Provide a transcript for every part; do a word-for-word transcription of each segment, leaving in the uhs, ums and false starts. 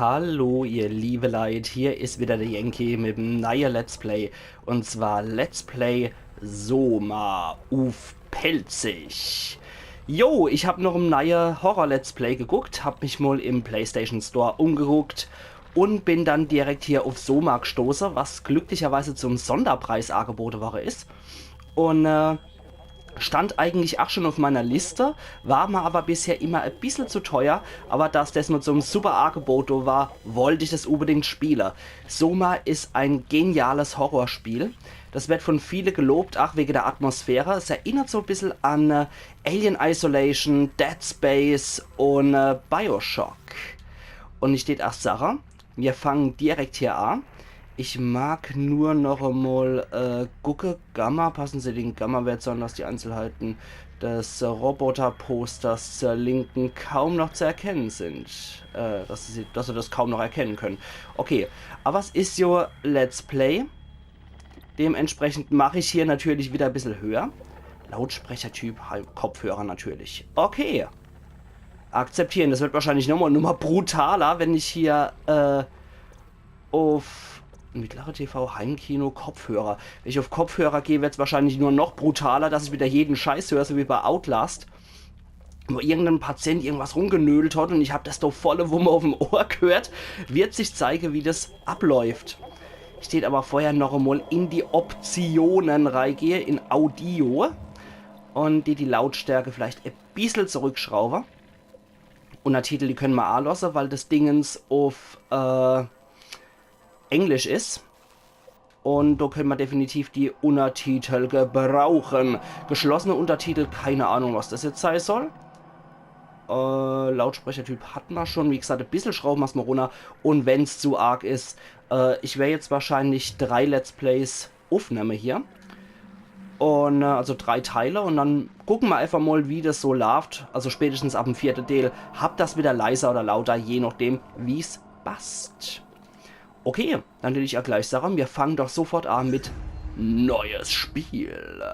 Hallo, ihr liebe Leit, hier is wieder der Yankee mit em neie Let's Play. Und zwar Let's Play Soma uff Pälzisch. Jo, ich hab noch em neie Horror-Let's Play geguckt, hab mich mol im PlayStation Store umgeguckt und bin dann direkt hier uff Soma gestoße, was glücklicherweise zum Sonderpreis angebote worre is. Und äh, stand eigentlich ach schon uff meiner Liste, war mir aber bisher immer e bissel zu teuer, aber dass des mol zum super Angebot do war, wollt ich des unbedingt spiele. Soma is e geniales Horrorspiel. Des wird von viele gelobt, ach wege der Atmosphäre. Es erinnert so e bissel an äh, Alien Isolation, Dead Space und äh, Bioshock. Und ich tät ach sache, mir fangen direkt hier an. Ich mag nur noch emol äh, gucke, Gamma, passen Sie den Gamma-Wert so an, dass die Einzelheiten des äh, Roboterposters zur Linken kaum noch zu erkennen sind. Äh, dass, Sie, dass Sie das kaum noch erkennen können. Okay, aber es is jo Let's Play. Dementsprechend mach ich hier natürlich wieder e bissel höher. Lautsprechertyp, Hei- Kopfhörer natürlich. Okay. Akzeptieren. Das wird wahrscheinlich nochmal, nochmal brutaler, wenn ich hier äh, uff mittlere T V, Heimkino, Kopfhörer. Wenn ich uff Kopfhörer geh, wird's wahrscheinlich nur noch brutaler, dass ich wieder jeden Scheiß hör, so wie bei Outlast, wo irgendein Patient irgendwas rumgenölt hat und ich hab das do volle Wumme uffm Ohr gehört. Wird sich zeige, wie das abläuft. Ich tät aber vorher noch emol in die Optionen reigehe, in Audio. Und die, die Lautstärke vielleicht e bissel zurückschrauwe. Untertitel, die können mer alosse, weil das Dingens uff äh, Englisch is. Und do können mer definitiv die Untertitel gebrauchen. Geschlossene Untertitel, keine Ahnung, was das jetzt sei soll. Äh, Lautsprechertyp hat mer schon. Wie gesagt, e bissel schrauben mer's mol runner. Und wenn's zu arg is, äh, ich wer jetzt wahrscheinlich drei Let's Plays uffnemme hier. Und äh, also drei Teile. Und dann gucken mer einfach mol, wie das so laaft. Also spätestens ab em vierte Deel. Hab das wieder leiser oder lauter, je nachdem, wie's passt. Okay, dann will ich ja gleich sagen, wir fangen doch sofort an mit neues Spiel.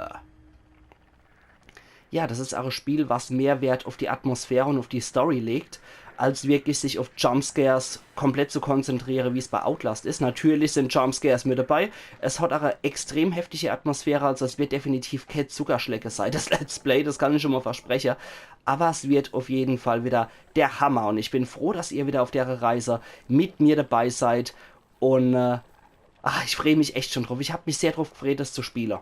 Ja, das is auch e Spiel, was mehr Wert auf die Atmosphäre und auf die Story legt, als wirklich sich auf Jumpscares komplett zu konzentriere, wie's bei Outlast is. Natürlich sind Jumpscares mit dabei. Es hat auch e extrem heftige Atmosphäre, also es wird definitiv kä Zuckerschlecke sei, das Let's Play, das kann ich schon mal verspreche. Aber es wird auf jeden Fall wieder der Hammer und ich bin froh, dass ihr wieder auf der Reise mit mir dabei seid. Und äh, ah, ich freu mich echt schon drauf. Ich hab mich sehr drauf gefreut, das zu spiele.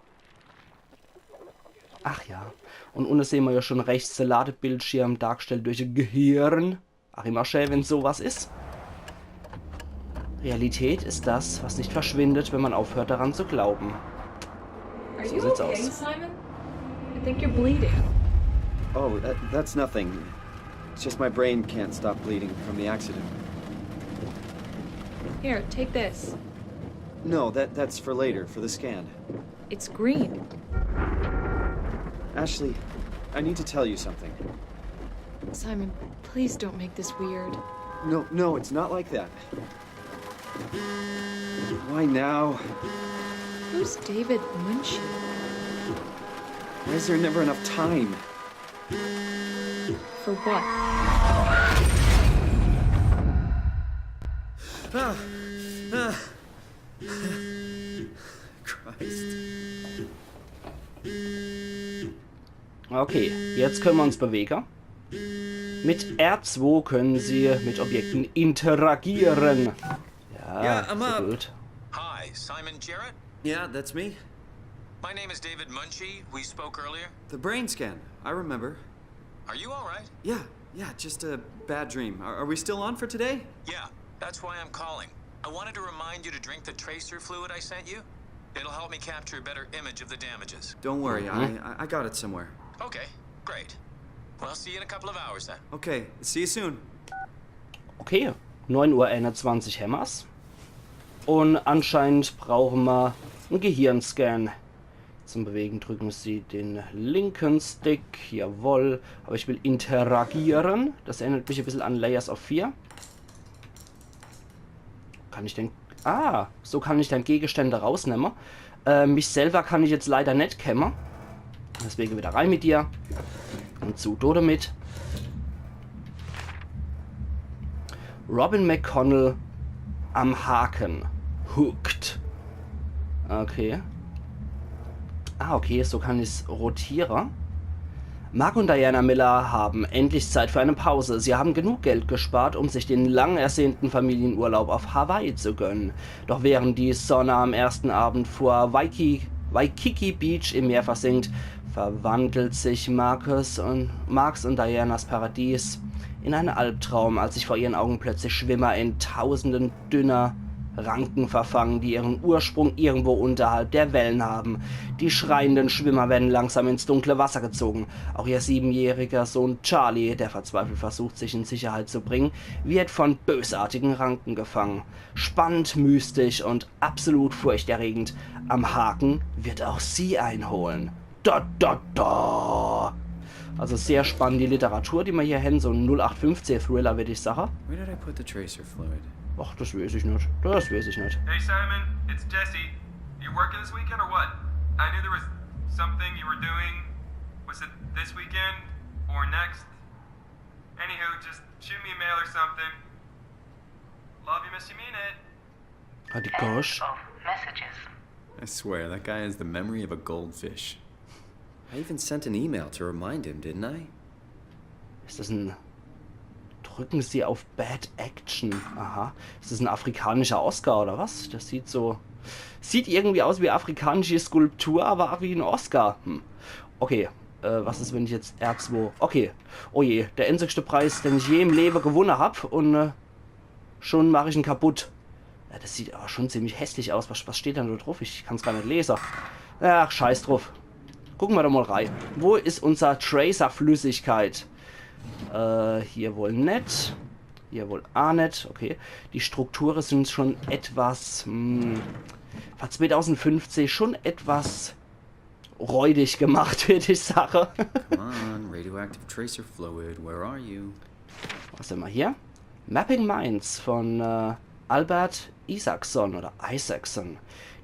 Ach ja. Und unne sehen mer ja schon rechts de Ladebildschirm, dargestellt durch e Gehirn. Ach, immer schä, wenn so was is. Realität ist das, was nicht verschwindet, wenn man aufhört, daran zu glauben. Are So you sieht's okay, aus. Simon? I think you're bleeding. Oh, that, that's nothing. It's just my brain can't stop bleeding from the accident. Here, take this. No, that, that's for later, for the scan. It's green. Ashley, I need to tell you something. Simon, please don't make this weird. No, no, it's not like that. Why now? Who's David Munshi? Why is there never enough time? For what? Ah, ah. Christ. Okay, jetzt können wir uns bewegen. Mit R zwei können sie mit Objekten interagieren. Ja, Ja, I'm sehr up. Gut. Hi, Simon Jarrett? Yeah, that's me. My name is David Munshi. We spoke earlier. The brain scan. I remember. Are you alright? Yeah, yeah, just a bad dream. Are, are we still on for today? Yeah, that's why I'm calling. I wanted to remind you to drink the tracer fluid I sent you. It'll help me capture a better image of the damages. Don't worry, I, I I got it somewhere. Okay, great. Well, see you in a couple of hours then. Okay, see you soon. Okay, neun Uhr einundzwanzig hämmer's. Und anscheinend brauchen wir einen Gehirnscan. Zum Bewegen drücken Sie den linken Stick. Jawohl. Aber ich will interagieren. Das erinnert mich ein bisschen an Layers of Fear. Kann ich den... Ah, so kann ich dann Gegenstände rausnehmen. Äh, mich selber kann ich jetzt leider nicht kämmen. Deswegen wieder rein mit dir. Und zu Tode mit. Robin McConnell am Haken. Hooked. Okay. Ah, okay, so kann ich's rotiere. Mark und Diana Miller haben endlich Zeit für eine Pause. Sie haben genug Geld gespart, um sich den lang ersehnten Familienurlaub auf Hawaii zu gönnen. Doch während die Sonne am ersten Abend vor Waiki Waikiki Beach im Meer versinkt, verwandelt sich Marcus und Marks und Dianas Paradies in einen Albtraum, als sich vor ihren Augen plötzlich Schwimmer in tausenden dünner Ranken verfangen, die ihren Ursprung irgendwo unterhalb der Wellen haben. Die schreienden Schwimmer werden langsam ins dunkle Wasser gezogen. Auch ihr siebenjähriger Sohn Charlie, der verzweifelt versucht, sich in Sicherheit zu bringen, wird von bösartigen Ranken gefangen. Spannend, mystisch und absolut furchterregend. Am Haken wird auch sie einholen. Da, da, da. Also sehr spannend die Literatur, die mer hier hen. So en null acht fünfzehn Thriller, würd ich sache. Where did I put the tracer fluid? Ach, das wees ich net. Das wees ich net. Hey Simon, it's Jesse. You working this weekend or what? I knew there was something you were doing. Was it this weekend or next? Anywho, just shoot me a mail or something. Love you, miss you, mean it. Ah, die Gosh. Of messages. I swear, that guy has the memory of a goldfish. I even sent an email to remind him, didn't I? Ist das ein... Drücken Sie auf Bad Action. Aha. Ist das ein afrikanischer Oscar oder was? Das sieht so... Sieht irgendwie aus wie afrikanische Skulptur, aber auch wie ein Oscar. Hm. Okay. Äh, was ist, wenn ich jetzt R zwei... Okay. Oh je, der einzigste Preis, den ich je im Leben gewonnen hab. Und äh, schon mach ich ihn kaputt. Ja, das sieht aber schon ziemlich hässlich aus. Was, was steht denn da drauf? Ich kann's gar nicht lesen. Ach, scheiß drauf. Gucken wir doch mal rein. Wo ist unser Tracer-Flüssigkeit? Äh, hier wohl net. Hier wohl ah net. Okay. Die Strukturen sind schon etwas, hm, war zweitausendfünfzehn schon etwas räudig gemacht, würde ich sagen. Come on, radioactive tracer fluid, where are you? Was haben wir hier? Mapping Minds von äh, Albert Isaacson oder Isaacson.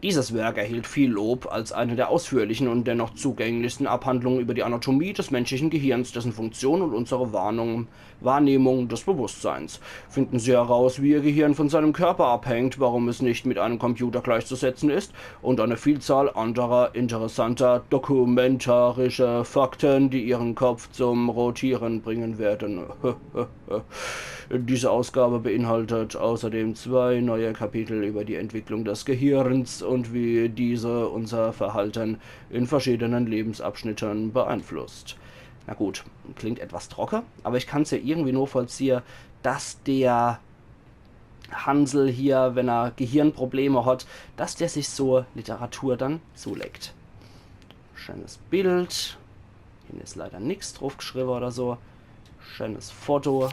Dieses Werk erhielt viel Lob als eine der ausführlichen und dennoch zugänglichsten Abhandlungen über die Anatomie des menschlichen Gehirns, dessen Funktion und unsere Warnung, Wahrnehmung des Bewusstseins. Finden Sie heraus, wie Ihr Gehirn von seinem Körper abhängt, warum es nicht mit einem Computer gleichzusetzen ist und eine Vielzahl anderer interessanter dokumentarischer Fakten, die Ihren Kopf zum Rotieren bringen werden. Diese Ausgabe beinhaltet außerdem zwei neue Kapitel über die Entwicklung des Gehirns und wie diese unser Verhalten in verschiedenen Lebensabschnitten beeinflusst. Na gut, klingt etwas trocken, aber ich kann's ja irgendwie nachvollziehen, dass der Hansel hier, wenn er Gehirnprobleme hat, dass der sich so Literatur dann zulegt. Schönes Bild. Hier ist leider nix drauf geschrieben oder so. Schönes Foto.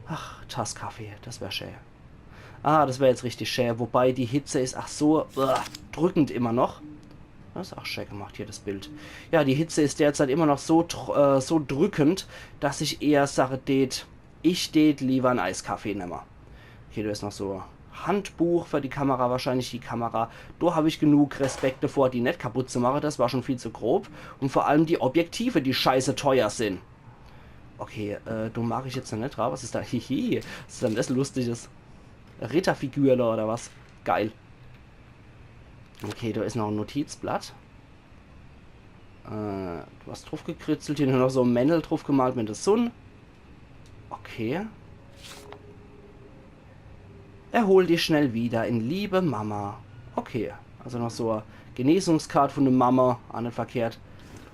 Ach, Tass Kaffee, das wär schön. Ah, das wär jetzt richtig schön. Wobei die Hitze ist, ach so, uah, drückend immer noch. Das ist auch schön gemacht hier, das Bild. Ja, die Hitze ist derzeit immer noch so, tr- äh, so drückend, dass ich eher sage, tät, ich tät lieber en Eiskaffee nemme. Okay, da ist noch so Handbuch für die Kamera, wahrscheinlich die Kamera. Da hab ich genug Respekt davor, die net kaputt zu machen. Das war schon viel zu grob. Und vor allem die Objektive, die scheiße teuer sind. Okay, äh, da mach ich jetzt noch net drauf. Was ist da? Hihi, was ist denn das Lustiges? Ritterfigürle oder was? Geil. Okay, da ist noch ein Notizblatt. Äh, du hast drauf gekritzelt, hier noch so ein Männel drauf gemalt mit der Sonne. Okay. Erhol dich schnell wieder in Liebe, Mama. Okay, also noch so eine Genesungskarte von der Mama, auch nicht verkehrt.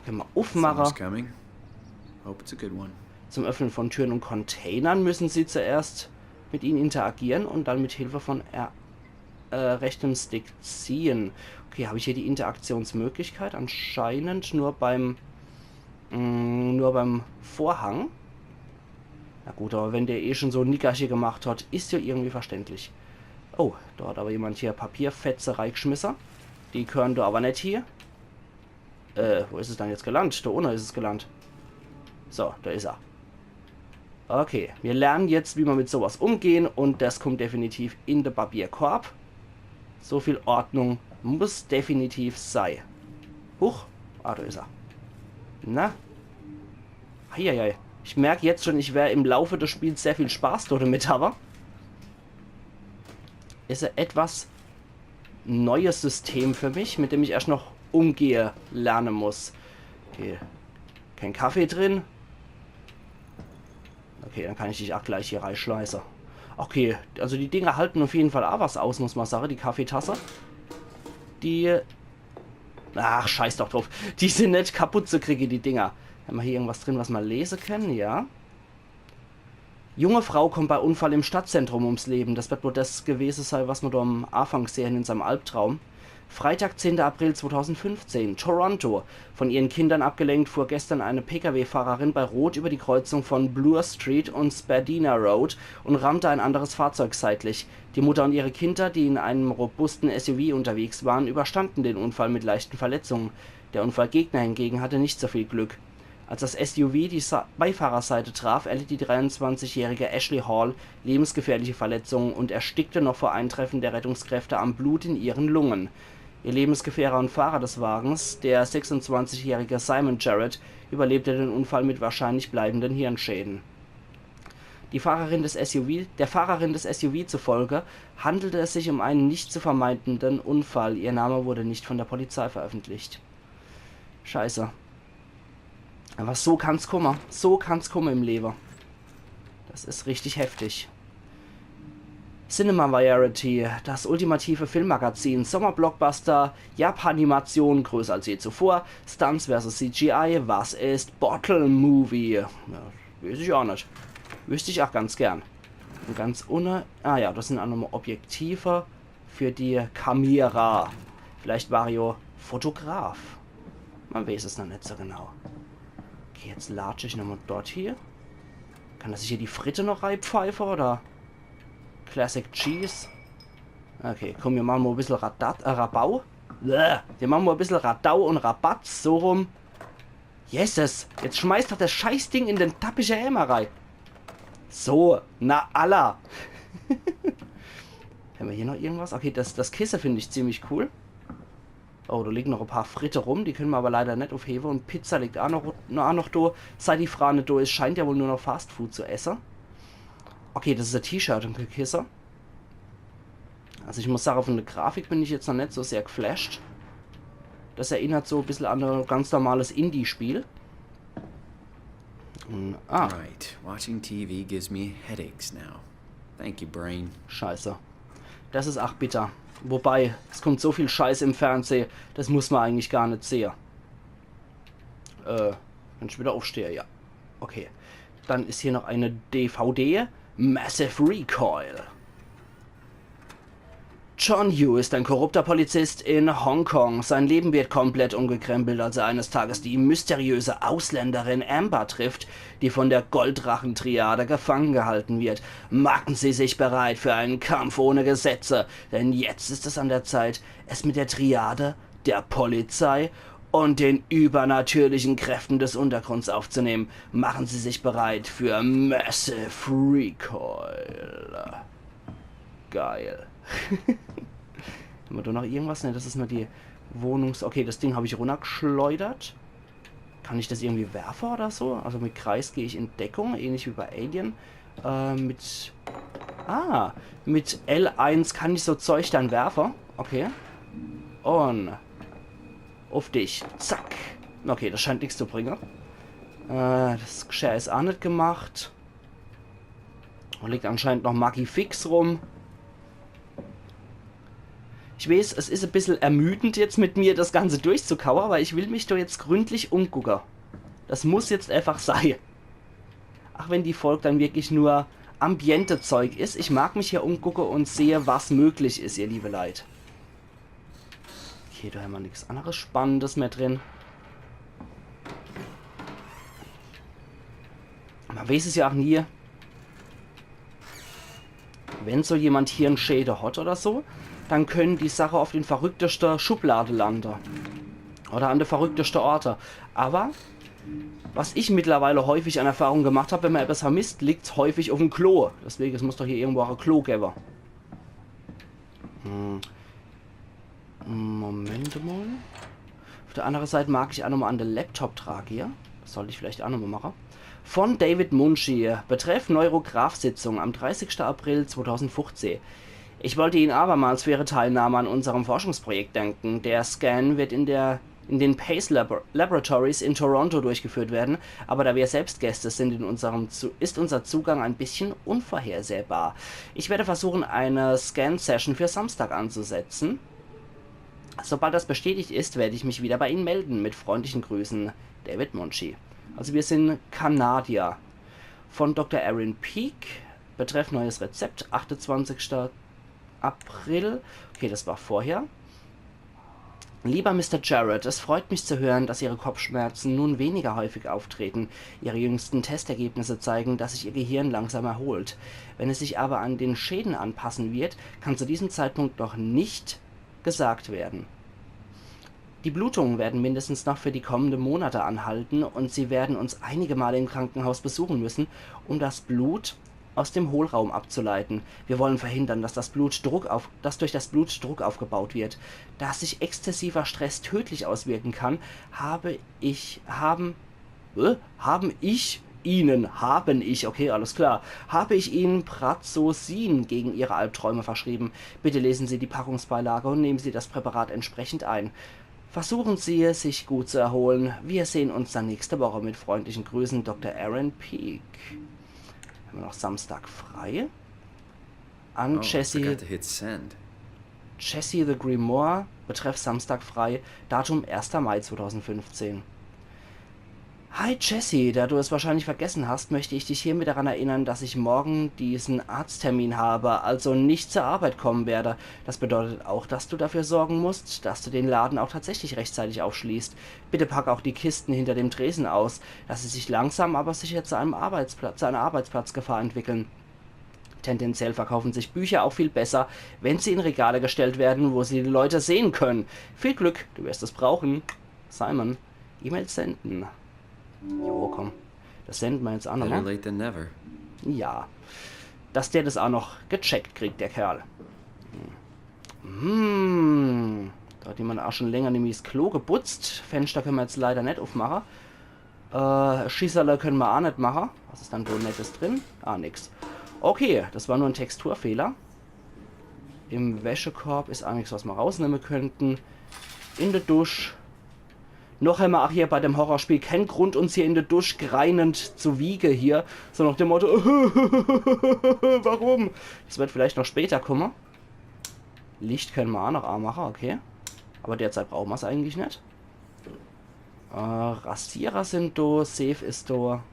Können wir aufmachen. Someone's coming. Hope it's a good one. Zum Öffnen von Türen und Containern müssen Sie zuerst mit ihnen interagieren und dann mit Hilfe von er, äh, rechtem Stick ziehen. Okay, habe ich hier die Interaktionsmöglichkeit? Anscheinend nur beim, mm, nur beim Vorhang. Na gut, aber wenn der eh schon so ein Nickerche gemacht hat, ist ja irgendwie verständlich. Oh, da hat aber jemand hier Papierfetze reingeschmissen. Die gehören da aber nicht hier. Äh, wo ist es dann jetzt gelandet? Da unten ist es gelandet. So, da ist er. Okay, wir lernen jetzt, wie wir mit sowas umgehen und das kommt definitiv in den Papierkorb. So viel Ordnung muss definitiv sein. Huch, ah, da ist er. Na? Eieiei. Ich merke jetzt schon, ich werde im Laufe des Spiels sehr viel Spaß damit haben. is e etwas neues System für mich, mit dem ich erscht noch umgehe lerne muss. Okay. Kein Kaffee drin. Okay, dann kann ich dich ach gleich hier reischleiße. Okay, also die Dinger halten auf jeden Fall ach was aus, muss man sagen, die Kaffeetasse. Die... Ach, scheiß doch drauf. Die sind net kaputt zu kriege, die Dinger. Hämmer hier irgendwas drin, was mer lese kenne? Ja. Junge Frau kommt bei Unfall im Stadtzentrum ums Leben. Das wird wohl das gewesen sein, was mer do am Anfang gesehen in seinem Albtraum. Freitag, zehnter April zweitausendfünfzehn, Toronto. Von ihren Kindern abgelenkt, fuhr gestern eine P-K-W-Fahrerin bei Rot über die Kreuzung von Bloor Street und Spadina Road und rammte ein anderes Fahrzeug seitlich. Die Mutter und ihre Kinder, die in einem robusten S U V unterwegs waren, überstanden den Unfall mit leichten Verletzungen. Der Unfallgegner hingegen hatte nicht so viel Glück. Als das S U V die Sa-, Beifahrerseite traf, erlitt die dreiundzwanzigjährige Ashley Hall lebensgefährliche Verletzungen und erstickte noch vor Eintreffen der Rettungskräfte am Blut in ihren Lungen. Ihr Lebensgefährder und Fahrer des Wagens, der sechsundzwanzigjährige Simon Jarrett, überlebte den Unfall mit wahrscheinlich bleibenden Hirnschäden. Die Fahrerin des S U V, der Fahrerin des S U V zufolge handelte es sich um einen nicht zu vermeidenden Unfall. Ihr Name wurde nicht von der Polizei veröffentlicht. Scheiße. Aber so kann's kumme. So kann's kumme im Lebe. Das is richtig heftig. Cinema Variety, das ultimative Filmmagazin. Sommerblockbuster, Japanimation, größer als je zuvor. Stunts versus C G I, was ist Bottle Movie? Ja, weiß ich ach net. Wüsst ich ach ganz gern. Und ganz unne, ah ja, das sind ach nochmal Objektive für die Kamera. Vielleicht war er jo Fotograf. Man weiß es noch net so genau. Okay, jetzt latsch ich nochmal dort hier. Kann das hier die Fritte noch reipfeife, oder? Classic Cheese. Okay, komm, wir machen mal e bissel Radat, äh, Rabau. Bäh. Wir machen mal e bissel Radau und Rabatz, so rum. Jesses, jetzt schmeißt doch das Scheißding in den tappische Eimer rei. So, na alla. Hämmer hier noch irgendwas? Okay, das, das Kisse find ich ziemlich cool. Oh, da liegen noch e paar Fritte rum, die können mer aber leider net aufhewe. Und Pizza liegt ach noch, noch, ach noch da. Seit die Fraa net da is, scheint er wohl nur noch Fast Food zu esse. Okay, das is e T-Shirt und kein Kisse. Also ich muss sagen, von der Grafik bin ich jetzt noch net so sehr geflasht. Das erinnert so e bissel an e ganz normales Indie-Spiel. Und, ah, Right. Watching T V gives me headaches now. Thank you, brain. Scheiße. Das is ach bitter. Wobei, es kommt so viel Scheiß im Fernseh, das muss man eigentlich gar net sehe. Äh, kann ich wieder aufstehe, ja. Okay. Dann is hier noch eine D V D. Massive Recoil. John Yu ist ein korrupter Polizist in Hongkong. Sein Leben wird komplett umgekrempelt, als er eines Tages die mysteriöse Ausländerin Amber trifft, die von der Goldrachen-Triade gefangen gehalten wird. Machen Sie sich bereit für einen Kampf ohne Gesetze, denn jetzt ist es an der Zeit, es mit der Triade, der Polizei und den übernatürlichen Kräften des Untergrunds aufzunehmen. Machen Sie sich bereit für Massive Recoil. Geil. Hämmer da noch irgendwas? Ne, das is nur die Wohnungs-, okay, das Ding hab ich runnergeschleudert. Kann ich das irgendwie werfe oder so? Also mit Kreis gehe ich in Deckung, ähnlich wie bei Alien. Äh, mit... Ah, mit L eins kann ich so Zeug dann werfe. Okay. Und... Auf dich. Zack. Okay, das scheint nix zu bringe. Äh, das Geschirr is ach net gemacht. Da liegt anscheinend noch Maggi Fix rum. Ich weiß, es is e bissel ermüdend jetzt mit mir, das Ganze durchzukaue, aber ich will mich doch jetzt gründlich umgucke. Das muss jetzt einfach sei. Ach wenn die Folg dann wirklich nur Ambiente-Zeug is, ich mag mich hier umgucke und sehe, was möglich is, ihr liebe Leit. Okay, da hämmer nix anderes Spannendes mehr drin. Man weiß es ja auch nie. Wenn so jemand Hirnschäde hat oder so, dann können die Sache auf den verrücktesten Schublade landen. Oder an der verrücktesten Orte. Aber was ich mittlerweile häufig an Erfahrung gemacht hab, wenn man etwas vermisst, liegt's häufig auf dem Klo. Deswegen, es muss doch hier irgendwo auch ein Klo geben. Hm. Moment mal. Auf der anderen Seite mag ich auch nochmal an den Laptop trage hier. Das sollte ich vielleicht auch nochmal machen. Von David Munshi. Betreff Neurograph-Sitzung am dreißigsten April zweitausendfünfzehn. Ich wollte Ihnen abermals für Ihre Teilnahme an unserem Forschungsprojekt danken. Der Scan wird in der in den Pace Labor Laboratories in Toronto durchgeführt werden, aber da wir selbst Gäste sind, in unserem Zu ist unser Zugang ein bisschen unvorhersehbar. Ich werde versuchen, eine Scan-Session für Samstag anzusetzen. Sobald das bestätigt ist, werde ich mich wieder bei Ihnen melden. Mit freundlichen Grüßen, David Munshi. Also wir sind Kanadier. Von Doktor Aaron Peake. Betreff neues Rezept, achtundzwanzigster April. Okay, das war vorher. Lieber Mister Jarrett, es freut mich zu hören, dass Ihre Kopfschmerzen nun weniger häufig auftreten. Ihre jüngsten Testergebnisse zeigen, dass sich Ihr Gehirn langsam erholt. Wenn es sich aber an den Schäden anpassen wird, kann zu diesem Zeitpunkt noch nicht gesagt werden. Die Blutungen werden mindestens noch für die kommenden Monate anhalten und Sie werden uns einige Male im Krankenhaus besuchen müssen, um das Blut aus dem Hohlraum abzuleiten. Wir wollen verhindern, dass das Blutdruck auf, dass durch das Blut Druck aufgebaut wird. Da sich exzessiver Stress tödlich auswirken kann, habe ich, haben, äh, haben ich Ihnen, haben ich, okay, alles klar, habe ich Ihnen Prazosin gegen Ihre Albträume verschrieben. Bitte lesen Sie die Packungsbeilage und nehmen Sie das Präparat entsprechend ein. Versuchen Sie, sich gut zu erholen. Wir sehen uns dann nächste Woche. Mit freundlichen Grüßen, Doktor Aaron Peake. Haben wir noch Samstag frei? An Oh, I Jesse, forgot to hit send. Jesse the Grimoire, Betreff Samstag frei, Datum erster Mai zweitausendfünfzehn. Hi Jesse, da du es wahrscheinlich vergessen hast, möchte ich dich hiermit daran erinnern, dass ich morgen diesen Arzttermin habe, also nicht zur Arbeit kommen werde. Das bedeutet auch, dass du dafür sorgen musst, dass du den Laden auch tatsächlich rechtzeitig aufschließt. Bitte pack auch die Kisten hinter dem Tresen aus, dass sie sich langsam aber sicher zu einem Arbeitsplatz, zu einer Arbeitsplatzgefahr entwickeln. Tendenziell verkaufen sich Bücher auch viel besser, wenn sie in Regale gestellt werden, wo sie die Leute sehen können. Viel Glück, du wirst es brauchen. Simon, E-Mail senden. Jo, komm. Das senden wir jetzt auch noch Better mal. Late than never. Ja. Dass der das auch noch gecheckt kriegt, der Kerl. Hm. Da hat jemand auch schon länger nämlich das Klo geputzt. Fenster können wir jetzt leider nicht aufmachen. Äh, Schisserle können wir auch nicht machen. Was ist dann so Nettes drin? Ah, nix. Okay, das war nur ein Texturfehler. Im Wäschekorb ist auch nichts, was wir rausnehmen könnten. In der Dusch. Noch haben wir auch hier bei dem Horrorspiel keinen Grund, uns hier in der Dusch greinend zu wiegen hier. So nach dem Motto, warum? Das wird vielleicht noch später kommen. Licht können wir auch noch anmachen, okay. Aber derzeit brauchen wir's eigentlich nicht. Äh, Rasierer sind da, Safe ist da.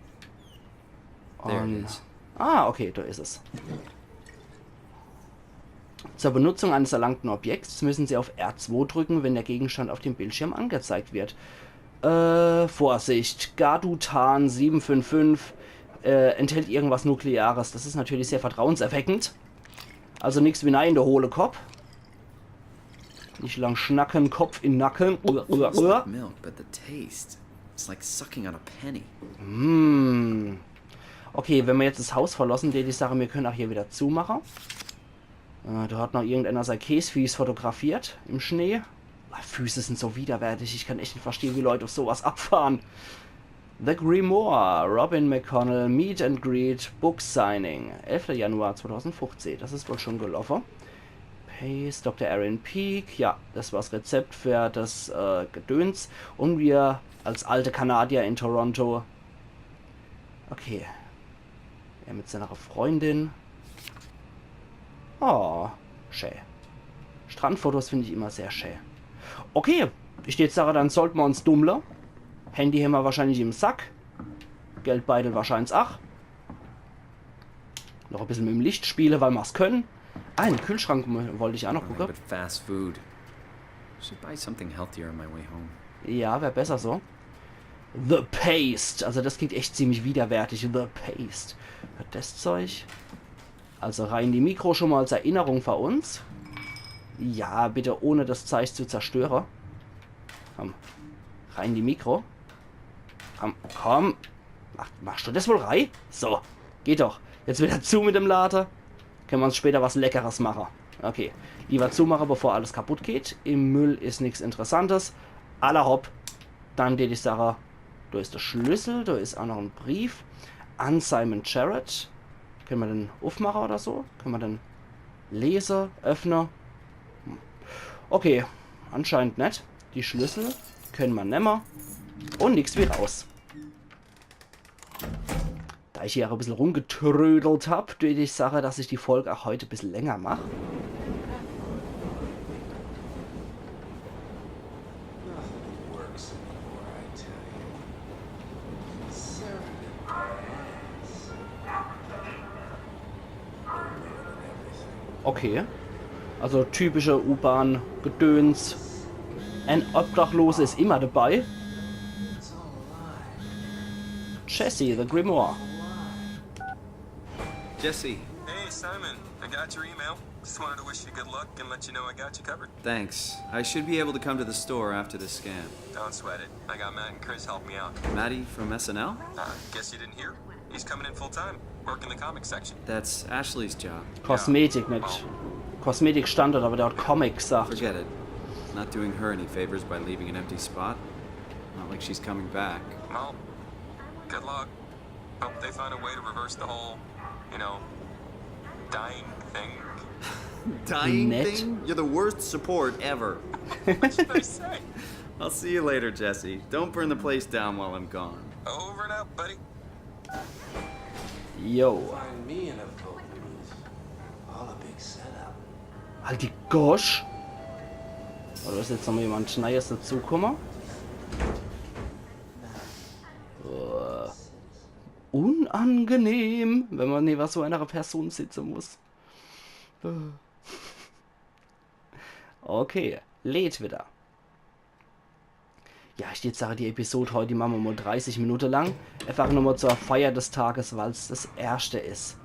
There it Und is. Ah, okay, da ist es. Zur Benutzung eines erlangten Objekts müssen Sie auf R zwei drücken, wenn der Gegenstand auf dem Bildschirm angezeigt wird. Äh, Vorsicht, Gadutan sieben fünf fünf, äh, enthält irgendwas Nukleares. Das ist natürlich sehr vertrauenserweckend. Also nix wie nei in der hohle Kopf. Nicht lang schnacken, Kopf in Nacken. Uah, uah, uah. Milk, but the taste, it's like sucking on a penny. Mm. Okay, wenn wir jetzt das Haus verlassen, die, die Sache, wir können auch hier wieder zumachen. Äh, da hat noch irgendeiner sein Käsfieß fotografiert im Schnee. Ah, Füße sind so widerwärtig, ich kann echt nicht verstehen, wie Leute auf sowas abfahren. The Grimoire, Robin McConnell, Meet and Greet, Book Signing, elfter Januar zweitausendfünfzehn. Das ist wohl schon gelaufen. Pace, Doktor Aaron Peake, ja, das war's Rezept für das äh, Gedöns. Und wir als alte Kanadier in Toronto. Okay. Er mit seiner Freundin. Oh, schä. Strandfotos finde ich immer sehr schä. Okay, ich jetzt sage, dann sollte mer uns dummle. Handy hämmer wahrscheinlich im Sack. Geldbeutel wahrscheinlich ach. Noch e bissel mit dem Licht spiele, weil mer's können. Ah, im Kühlschrank mo- wollte ich auch noch Nothing gucke. But fast food. Should buy something healthier on my way home. Ja, wär besser so. The Paste. Also das klingt echt ziemlich widerwärtig. The Paste. Das Zeug. Also rein die Mikro schon mal als Erinnerung für uns. Ja, bitte ohne das Zeug zu zerstören. Komm. Rein die Mikro. Komm, komm. Mach, machst du das wohl rei? So, geht doch. Jetzt wieder zu mit dem Lade. Können wir uns später was Leckeres machen. Okay, lieber zumachen, bevor alles kaputt geht. Im Müll ist nichts Interessantes. Alla hopp. Dann tät ich sagen, da ist der Schlüssel, da ist auch noch ein Brief. An Simon Jarrett. Können wir den aufmachen oder so? Können wir den Lese, öffne. Hm. Okay, anscheinend net. Die Schlüssel kenne mer nemme. Un nix wie raus. Da ich hier ach e bissel rumgetrödelt hab, dät ich sache, dass ich die Folg ach heut e bissel länger mach. Okay. Also typische U-Bahn-Gedöns. En Obdachlose is immer dabei. Jesse, the Grimoire. Jesse. Hey, Simon. I got your email. Just wanted to wish you good luck and let you know I got you covered. Thanks. I should be able to come to the store after the scan. Don't sweat it. I got Matt and Chris helping me out. Maddie from S N L? Uh, guess you didn't hear? He's coming in full time. Working the comic section. That's Ashley's job. Kosmetik, net. Kosmetikstandort, awwer der hot Comic gesagt. Forget it. Not doing her any favors by leaving an empty spot. Not like she's coming back. Well, good luck. Hope they find a way to reverse the whole, you know, dying thing. Dying Net. Thing? You're the worst support ever. What should I say? I'll see you later, Jesse. Don't burn the place down while I'm gone. Over and out, buddy. Jo. Find me enough gold, please. All a big setup. Halt die Gosch. Oder is jetzt nochmal jemand Neies dazukomme? Uah. Unangenehm, wenn mer newe so einer Person sitze muss. Okay, lädt wieder. Ja, ich würd sage, die Episode heut, die mache mer mal dreißig Minute lang. Einfach nur mal zur Feier des Tages, weil's das erschte is.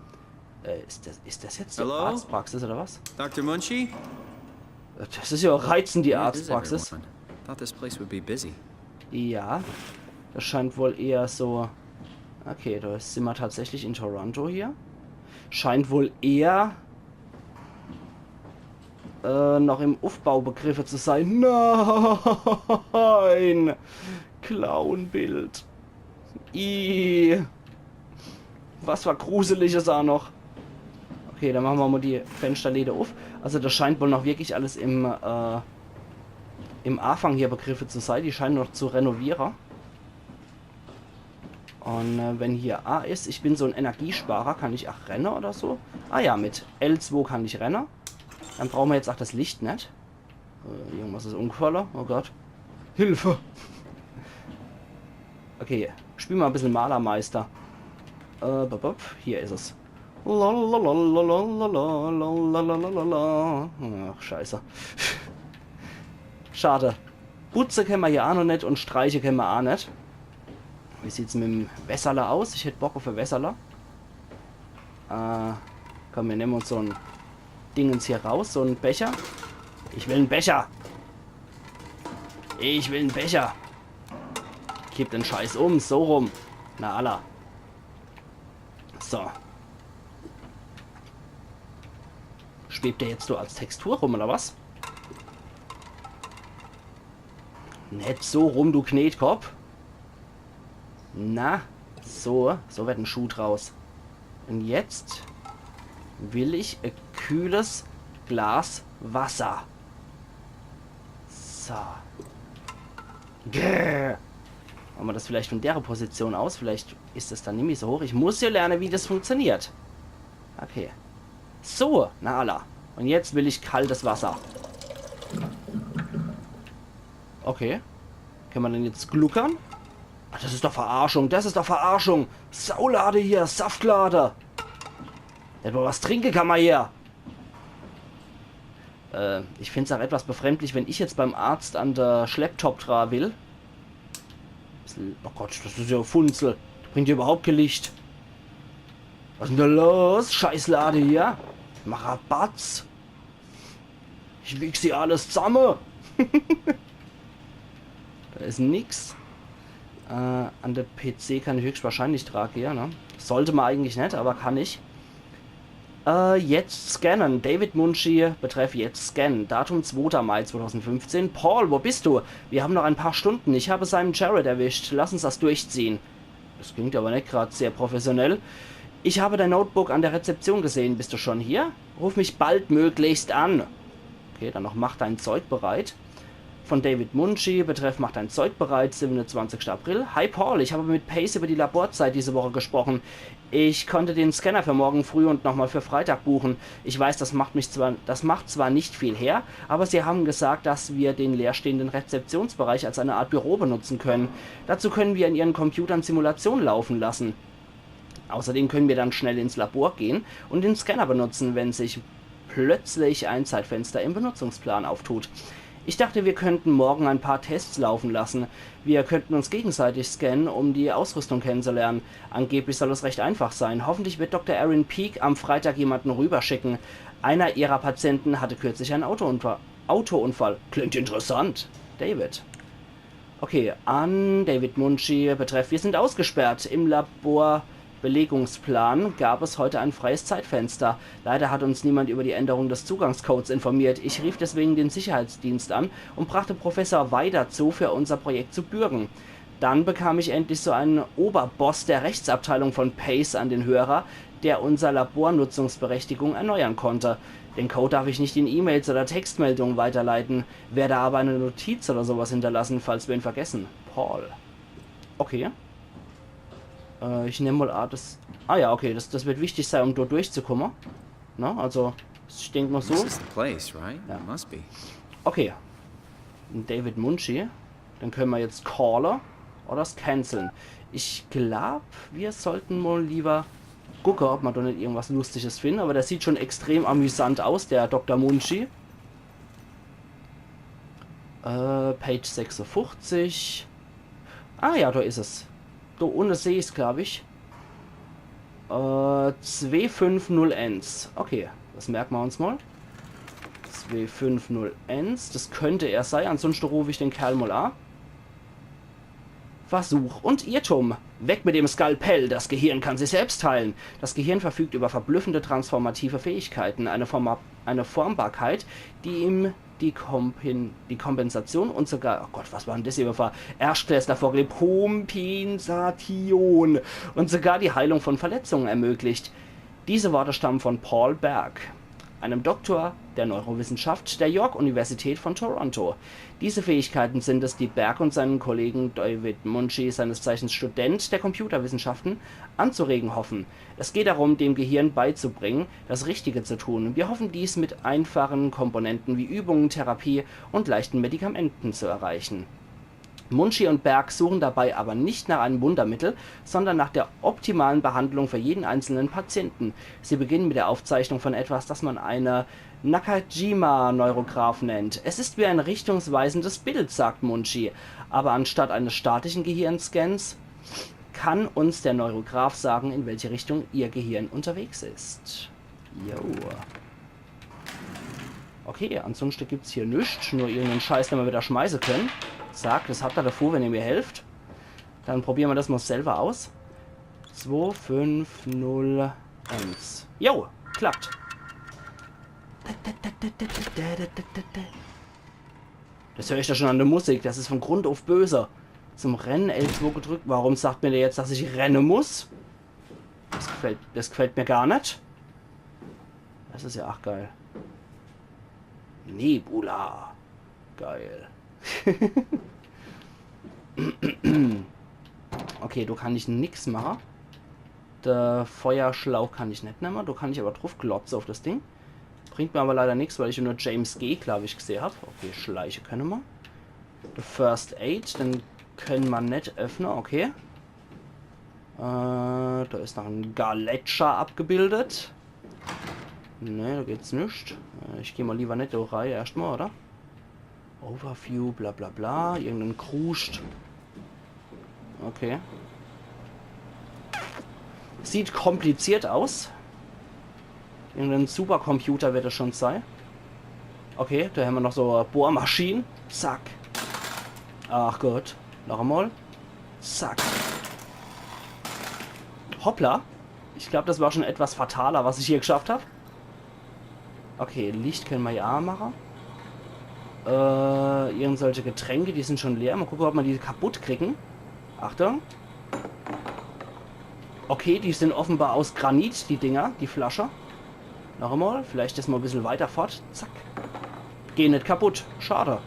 Äh, is das, is das jetzt die Hello? Arztpraxis oder was? Doctor Munchie? Das is ja reizend, die Where is Arztpraxis. Everyone? Thought this place would be busy. Ja, das scheint wohl eher so. Okay, da sin mer tatsächlich in Toronto hier. Scheint wohl eher äh, noch im Uffbau begriffe zu sein. Nein! Clownbild. Ih. Was für Gruseliges ach noch. Okay, dann mache mer mal die Fensterläde uff. Also das scheint wohl noch wirklich alles im, äh, im Aafang hier begriffe zu sei. Die scheinen noch zu renoviere. Un äh, wenn hier A is, ich bin so en Energiesparer, kann ich ach renne oder so? Ah ja, mit L zwei kann ich renne. Dann brauche mer jetzt ach das Licht net. Äh, irgendwas is umgefalle. Oh Gott. Hilfe! Okay, spiel mal e bissel Malermeister. Äh, bop, bop, hier is es. Lalalala. Ach, scheiße. Schade. Putze kenne mer hier ach noch net un streiche kenne mer ach net. Wie sieht's mit em Wässerle aus? Ich hätt Bock uff e Wässerle. Äh, komm, mir nemme uns so en Dingens hier raus, so en Becher. Ich will en Becher. Ich will en Becher. Kipp den Scheiß um, so rum. Na alla. So. Schwebt der jetzt so als Textur rum, oder was? Net so rum, du Knetkopp. Na, so, so werd en Schuh draus. Un jetzt will ich e kühles Glas Wasser. So. Grrr. Mache mer das vielleicht von dere Position aus? Vielleicht is das dann nimmi so hoch. Ich muss jo lerne, wie das funktioniert. Okay. So, na alla. Un jetzt will ich kaltes Wasser. Okay. Kenne mer denn jetzt gluckern? Ah, das is doch Verarschung. Das is doch Verarschung. Saulade hier. Saftlade. Net mal was trinke kann mer hier. Äh, ich find's ach etwas befremdlich, wenn ich jetzt beim Arzt an de Schlepptop dra will. Bissel, oh Gott, das is jo Funzel. Das bringt jo überhaupt kee Licht. Was is denn da los? Scheißlade hier. Mach Rabatz. Ich wichs die alles zamme. Da is nix. Äh, an de P C kann ich höchstwahrscheinlich dra gehe, ne? Sollte mer eigentlich net, aber kann ich. Äh, jetzt scannen. David Munshi, Betreff jetzt scannen. Datum zweiter Mai zweitausendfünfzehn. Paul, wo bist du? Wir haben noch ein paar Stunden. Ich habe Simon Jarrett erwischt. Lass uns das durchziehen. Das klingt aber net grad sehr professionell. Ich habe dein Notebook an der Rezeption gesehen. Bist du schon hier? Ruf mich baldmöglichst an. Okay, dann noch „Mach dein Zeug bereit.“ Von David Munshi, Betreff „Mach dein Zeug bereit“, siebenundzwanzigster April. „Hi Paul, ich habe mit Pace über die Laborzeit diese Woche gesprochen. Ich konnte den Scanner für morgen früh und nochmal für Freitag buchen. Ich weiß, das macht mich zwar, das macht zwar nicht viel her, aber sie haben gesagt, dass wir den leerstehenden Rezeptionsbereich als eine Art Büro benutzen können. Dazu können wir in ihren Computern Simulationen laufen lassen. Außerdem können wir dann schnell ins Labor gehen und den Scanner benutzen, wenn sich plötzlich ein Zeitfenster im Benutzungsplan auftut. Ich dachte, wir könnten morgen ein paar Tests laufen lassen. Wir könnten uns gegenseitig scannen, um die Ausrüstung kennenzulernen. Angeblich soll es recht einfach sein. Hoffentlich wird Doktor Aaron Peake am Freitag jemanden rüberschicken. Einer ihrer Patienten hatte kürzlich einen Autounfall. Autounfall. Klingt interessant. David. Okay, an David Munshi, Betreff: Wir sind ausgesperrt. Im Laborbelegungsplan gab es heute ein freies Zeitfenster. Leider hat uns niemand über die Änderung des Zugangscodes informiert. Ich rief deswegen den Sicherheitsdienst an und brachte Professor Wei dazu, für unser Projekt zu bürgen. Dann bekam ich endlich so einen Oberboss der Rechtsabteilung von Pace an den Hörer, der unser Labornutzungsberechtigung erneuern konnte. Den Code darf ich nicht in E-Mails oder Textmeldungen weiterleiten, werde aber eine Notiz oder sowas hinterlassen, falls wir ihn vergessen. Paul. Okay. Äh, ich nemm mal an, das... Ah ja, okay, das, das wird wichtig sein, um dort durchzukommen. Na, also, ich denk mal so. This is the place, right? Ja. It must be. Okay. David Munshi. Den können wir jetzt calle oder das canceln. Ich glaub, wir sollten mal lieber gucke, ob wir da nicht irgendwas Lustiges finden. Aber der sieht schon extrem amüsant aus, der Doktor Munshi. Äh, Page sechsundfünfzig. Ah ja, da ist es. Da unten sehe ich's, glaub ich. Äh, zwei fünf null eins. Okay, das merken wir uns mal. Zwei fünf null eins. Das könnte er sein. Ansonsten rufe ich den Kerl mal an. Versuch und Irrtum. Weg mit dem Skalpell. Das Gehirn kann sich selbst heilen. Das Gehirn verfügt über verblüffende transformative Fähigkeiten. Eine, Forma eine Formbarkeit, die ihm die, Kompin die Kompensation und sogar, oh Gott, was war denn das hier für Erstklässler vorgelesen? Kompensation und sogar die Heilung von Verletzungen ermöglicht. Diese Worte stammen von Paul Berg, einem Doktor der Neurowissenschaft der York Universität von Toronto. Diese Fähigkeiten sind es, die Berg und seinen Kollegen David Munshi, seines Zeichens Student der Computerwissenschaften, anzuregen hoffen. Es geht darum, dem Gehirn beizubringen, das Richtige zu tun. Wir hoffen dies mit einfachen Komponenten wie Übungen, Therapie und leichten Medikamenten zu erreichen. Munshi und Berg suchen dabei aber nicht nach einem Wundermittel, sondern nach der optimalen Behandlung für jeden einzelnen Patienten. Sie beginnen mit der Aufzeichnung von etwas, das man eine Nakajima-Neurograph nennt. Es ist wie ein richtungsweisendes Bild, sagt Munshi, aber anstatt eines statischen Gehirnscans kann uns der Neurograph sagen, in welche Richtung ihr Gehirn unterwegs ist. Jo. Okay, ansonsten gibt's hier nix. Nur irgendeinen Scheiß, den wir wieder schmeißen können. Zack, das habt ihr davor, wenn ihr mir helft. Dann probieren wir das mal selber aus. Zwei fünf null eins. Jo, klappt. Das höre ich doch schon an der Musik. Das ist von Grund auf böse. Zum Rennen L zwei gedrückt. Warum sagt mir der jetzt, dass ich rennen muss? Das gefällt, das gefällt mir gar nicht. Das ist ja auch geil. Nebula. Geil. Okay, da kann ich nix machen. Der Feuerschlauch kann ich nicht nehmen. Da kann ich aber drauf glotzen auf das Ding. Bringt mir aber leider nichts, weil ich nur James G, glaube ich, gesehen habe. Okay, schleichen können wir. The First Aid, den können wir nicht öffnen, okay. Äh, da ist noch ein Galetscher abgebildet. Ne, da geht's nicht. Äh, ich gehe mal lieber nicht da rein erstmal, oder? Overview, bla bla bla. Irgendein Kruscht. Okay. Sieht kompliziert aus. Irgendein Supercomputer wird das schon sein. Okay, da haben wir noch so Bohrmaschinen. Zack. Ach Gott. Noch einmal. Zack. Hoppla. Ich glaube, das war schon etwas fataler, was ich hier geschafft habe. Okay, Licht können wir ja auch machen. Äh, irgendwelche Getränke, die sind schon leer. Mal gucken, ob wir die kaputt kriegen. Achtung. Okay, die sin offenbar aus Granit, die Dinger, die Flasche. Noch emol, vielleicht jetzt mol e bissel weiter fort. Zack. Gehn net kaputt. Schade.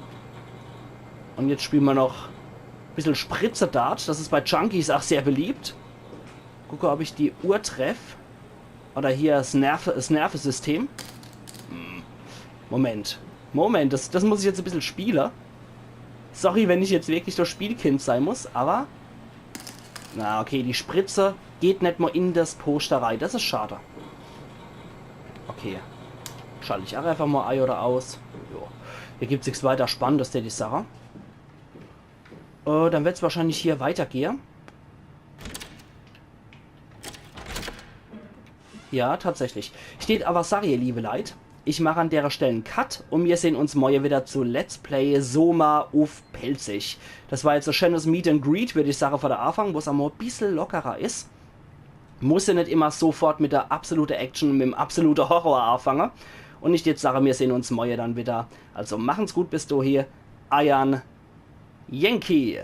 Un jetzt spiele mer noch e bissel Spritze-Dart. Das is bei Junkies ach sehr beliebt. Gucke, ob ich die Uhr treff. Oder hier das, Nerve, das Nervesystem. Hm. Moment. Moment, das, das muss ich jetzt e bissel spiele. Sorry, wenn ich jetzt wirklich das Spielkind sei muss, aber... Na, okay, die Spritze geht net mol in das Poster rei. Das is schade. Okay. Schalt ich ach einfach mol ei oder aus. Jo. Hier gibt's nix weiter Spannendes, der die Sache. Äh, dann werd's wahrscheinlich hier weitergehe. Ja, tatsächlich. Ich deet awwer sage, ihr liebe Leit, ich mach an dere Stell en Cut un mir sehn uns morje wieder zu Let's Play Soma uff Pälzisch. Das war jetzt e scheenes Meet and Greet, würd ich sage, vor de Anfang, wo's emol e bissel lockerer is. Muss ja net immer sofort mit der absolute Action, mit dem absolute Horror anfange. Un ich jetzt sage, mir sehn uns morje dann wieder. Also machen's gut bis dohie. Eiern Yankee.